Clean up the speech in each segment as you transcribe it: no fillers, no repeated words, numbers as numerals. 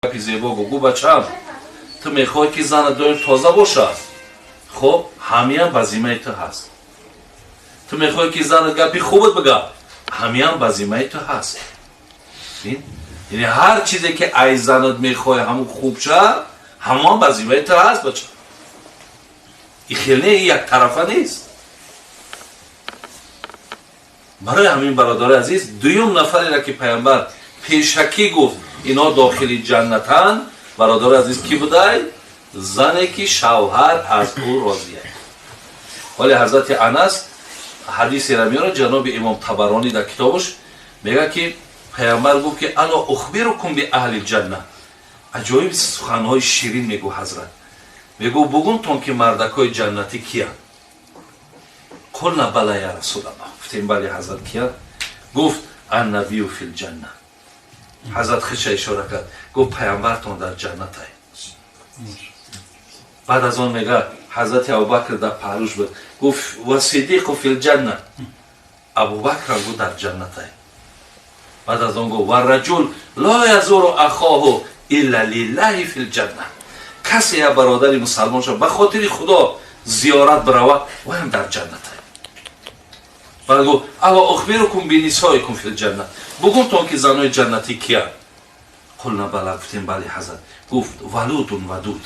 Гапи зебо гу, бачам, ту мехоҳӣ, ки зана доим тоза бошад, хуб, ҳамиам ба зиммаи ту ҳаст. Ту мехоҳӣ, ки занат гапи хубат бига, ҳамиам ба зиммаи ту ҳаст. Яъне ҳар чизе, ки ай занат мехоҳӣ, ҳамун хуб ша, ҳамон ба зиммаи ту ҳаст, бача. И хел не, яктарафа нест. Барои ҳамин, бародари азиз, дуюм нафареро, ки пайғамбар пешакӣ гуфт, инҳо дохили ҷаннатанд, бародари азиз, кӣ будай? Зане, ки шавҳар аз ӯ розия. Вале ҳазрати Анас ҳадисеро меорад, ҷаноби имом Табаронӣ дар китобаш мегӯяд, ки пайғамбар гуфт, ки ألا أخبركم بأهل الجنة. Аҷоиб суханҳои ширин мегӯ ҳазрат. Мегӯ: бугумтон, ки мардакҳои ҷаннатӣ киянд? قلنا بلى يا رسول الله. Гуфтем: бале, ҳазрат, киянд? Гуфт: النبي في الجنة. Ҳазрат хиша ишора кард, гуфт: пайғамбартон дар ҷаннатай. Баъд аз он мега, ҳазрати Абубакр дар паҳлӯш буд, гуфт: والصديق في الجنة. Абубакрам гуфт, дар ҷаннатай. Баъд аз он гуфт: والرجل لا يزور أخاه إلا لله في الجنة. Касе я бародари мусалмонша ба хотири Худо зиёрат бирава, ваям дар ҷаннатай. Баъд гуфт: ألا أخبركم بنسائكم في الجنة. Бугумтон, ки занои ҷаннатӣ киянд? قلنا بلى. Гуфтем: бале, ҳазрат. Гуфт: ولود ودود.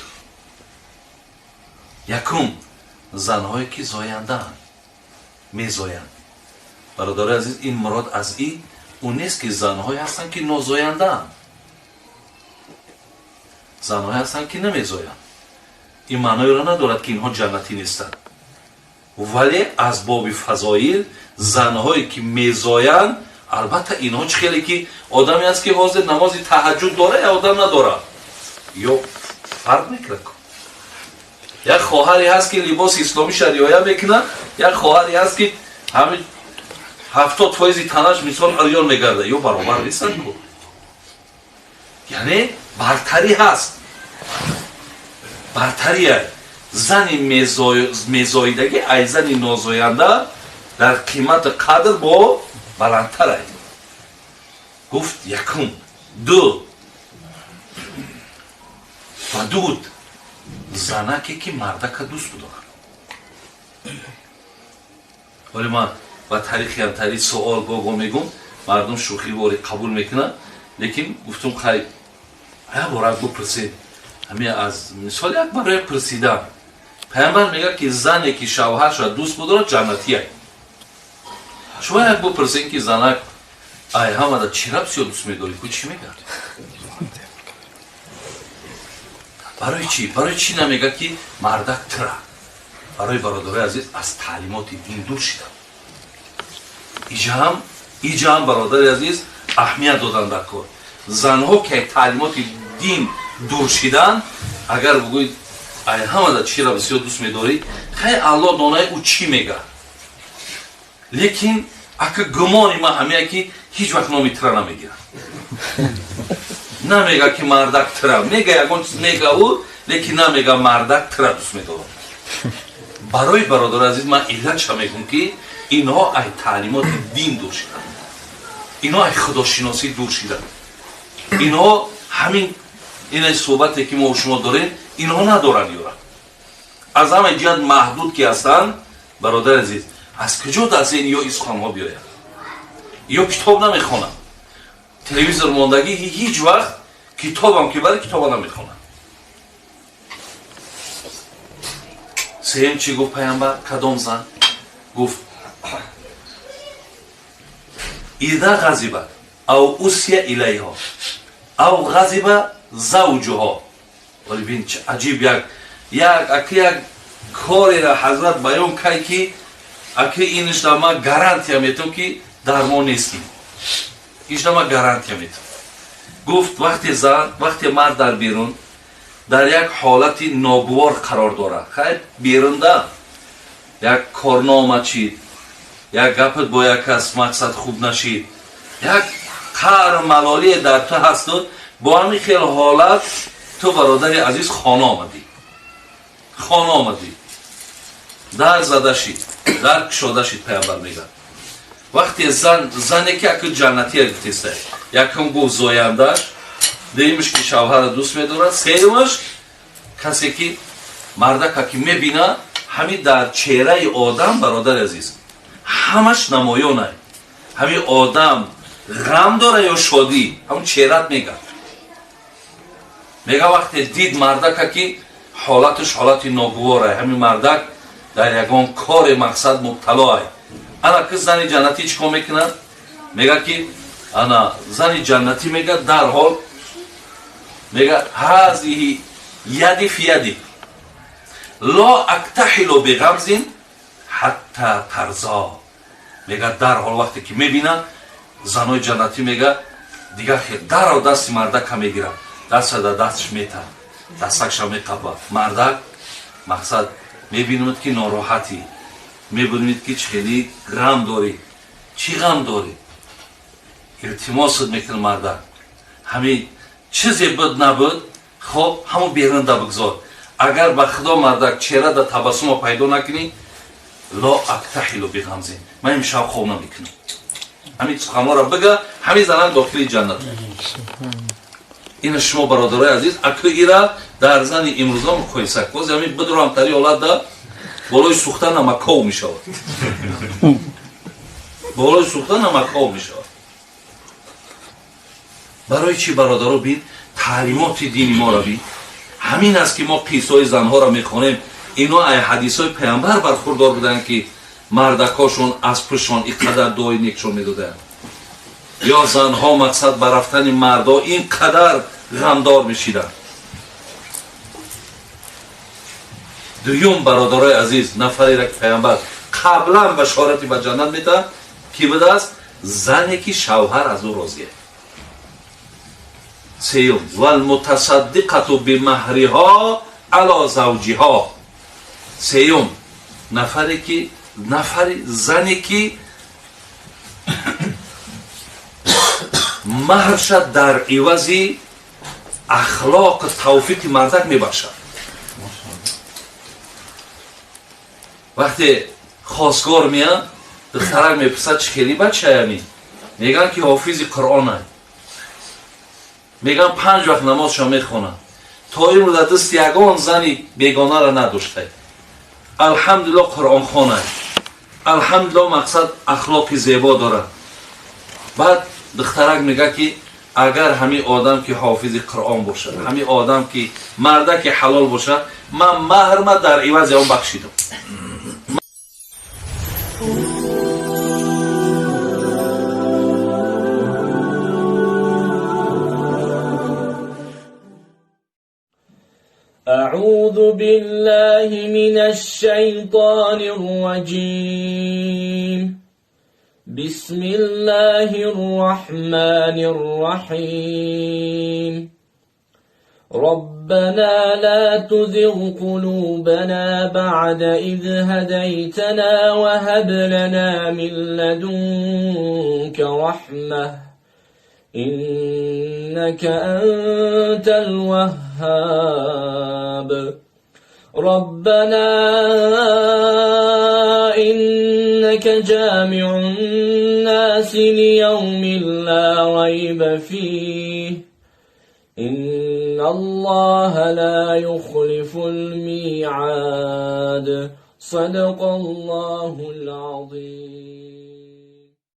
Якум, занҳое, ки зояндаанд, мезоянд. Бародари азиз, ин мурод аз и ӯ нест, ки занҳое ҳастанд, ки нозояндаанд, занҳое ҳастанд, ки намезоянд. Ин маъноеро надорад, ки инҳо ҷаннатӣ нестанд, вале аз боби фазоил занҳое, ки мезоянд, албатта инҳо чӣ хеле ки одаме аст, ки ҳозир намози таҳаҷҷуд дора я одам надорад, ё фарқ мекунад. Як хоҳаре ҳаст, ки либоси исломиша риоя мекунад, як хоҳаре ҳаст, ки ҳамин 70% танаш мисол урён мегардад, ё баробар нестанд ку. Яъне бартарӣ ҳаст, бартария зани мезоидагӣ ай зани нозоянда дар қимати қадр бо баландтар ай. Гуфт якум. Ду, ودود, занаке, ки мардака дӯст будорад. Вале ман ба таърихи ҳамтари суол гого мегум, мардум шӯхивори қабул мекунад, лекин гуфтум: хай, як бора бипурсед. Ҳами аз мисол як барои пурсидан. Пайғамбар мегӯяд, ки зане, ки шавҳарша дӯст будорад, ҷаннатия. Шумо як бипурсед, ки занак, ай ҳамада чира бисёр дӯст медорӣ ку, чӣ мегӯяд? Барои чӣ? Барои чӣ намегӯяд, ки мардак тира? Барои, бародарои азиз, аз таълимоти дин дур шидам. Иҷаам, иҷаам, бародари азиз, аҳамият додан дар кор. Занҳо, ки таълимоти дин дур шидан, агар бигӯед: ай ҳамада чира бисёр дӯст медорӣ? Хай, Аллоҳ донае, ӯ чӣ мега, лекин ака гумони ман ҳамия, ки ҳеҷ вақт номи тира намегирад, намега, ки мардак тира мега. Ягон чиз мега ӯ, лекин намега: мардак тира дӯст медорам. Барои, бародари азиз, ман иллатша мегӯм, ки инҳо ай таълимоти дин дур шиданд, инҳо ай худошиносӣ дур шиданд. Инҳо ҳамин ина суҳбате, ки мо шумо дорем, инҳо надоранд. Ёра аз ҳама ҷиҳат маҳдуд ки ҳастанд, бародари азиз, аз куҷо дар зеҳни ё ин суханҳо биёяд? Ё китоб намехонанд, телевизор мондагӣ, ҳеҷ вақт китобам ки бари китоба намехонанд. Сеюм чӣ гуфт пайғамбар? Кадом зан? Гуфт: إذا غضبت أو أسيء إليها أو غضب زوجها. Вале бин, чӣ аҷиб як аки як корера ҳазрат баён кай, ки аки инишда ман гарантия метам, ки дармон нестим, ишда ман гарантия метам. Гуфт: вақте зан, вақте мард дар берун дар як ҳолати ногувор қарор дорад, хайр, берунда як корнома чид, як гапат бо як кас мақсад хуб нашид, як қаҳру малолие дар ту ҳасту бо ҳамин хел ҳолат ту, бародари азиз, хона омадӣ, хона омадӣ, дар зада шид, дар кушода шид. Пайғамбар мегӯяд, вақте зан, зане ки аку ҷаннатия гуфтеста, якум гуфт зояндаш, Дуюмаш ки шавҳара дӯст медорад. Сеюмаш касе ки мардака ки мебина, ҳами дар чеҳраи одам, бародари азиз, ҳамаш намоёнай. Ҳами одам ғам дора ё шодӣ, ҳамун чеҳрат мега. Мега вақте дид мардака ки ҳолаташ ҳолати ногуворай, ҳамин мардак дар ягон кори мақсад мубталоай. Ана ки зани ҷаннатӣ чӣ кор мекунад? Мега ки ана зани ҷаннатӣ мега дарҳол мега ҳазиҳи яди фи яди ло актаҳилу биғамзин ҳатта тарзо. Мега дарҳол вақте ки мебина занои ҷаннатӣ мега дигар хел дарҳол дасти мардака мегирад, дастша дар дасташ метад, дастакша меқапад. Мардак мақсад мебинад ки нороҳатӣ, мебинед ки хеле ғам дорӣ. Чӣ ғам дорӣ? Илтимосат мекунад мардак, ҳамин чизе буд набуд, хоб ҳамон берунда бигзор. Агар ба худо мардак чеҳра да табассума пайдо накунӣ, ло актаҳилу биғамзин, ман имшаб хоб намекунам. Ҳамин суханҳоро бига, ҳамин занак дохили ҷаннат. Ина шумо бародарои азиз, аку ира дар зани имрӯза муқоиса кун. Ҳамин бидурам тари ҳолат да болои сӯхта намаков мешавад, болои сӯхта намаков мешавад. Барои чӣ бародаро? Бин таълимоти дини моро бин. Ҳамин аст ки мо қиссаҳои занҳоро мехонем. Ино ай ҳадисҳои паямбар бархурдор буданд ки мардакошон аз пуштшон ин қадар дуои некшон медоданд. Ё занҳо мақсад ба рафтани мардо ин қадар ғамдор мешиданд. Дуюм бародарои азиз, нафареро ки паямбар қаблан башорати ба ҷаннат медиҳад, кӣ будааст? Зане ки шавҳар аз ӯ розия. Сеюм валмутасаддиқату бимаҳриҳо ало завҷиҳо. Сеюм нафаре ки нафари зане ки маҳрша дар ивази ахлоқу тавфиқи мардак мебахшад. Вақте хосгор меяд, духтарак мепурсад чӣ хели бачаями? Мегӯянд ки ҳофизи Қуръонай. Мегӯянд 5 вақт намозшо мехонад. То имрӯз дар дасти ягон зани бегонара надоштай. Алҳамдулилло қуръонхонай. Алҳамдулилло мақсад ахлоқи зебо дорад. Баъд духтарак мегӯяд ки агар ҳамин одам ки ҳофизи Қуръон бошад, ҳамин одам ки мардаки ҳалол бошад, ман маҳрма дар ивази он бахшидам. أعوذ بالله من الشيطان الرجيم. بسم الله الرحمن الرحيم. ربنا لا تزغ قلوبنا بعد إذ هديتنا وهب لنا من لدنك رحمة إنك أنت الوهاب. ربنا إنك جامع الناس ليوم لا ريب فيه إن الله لا يخلف الميعاد. صدق الله العظيم.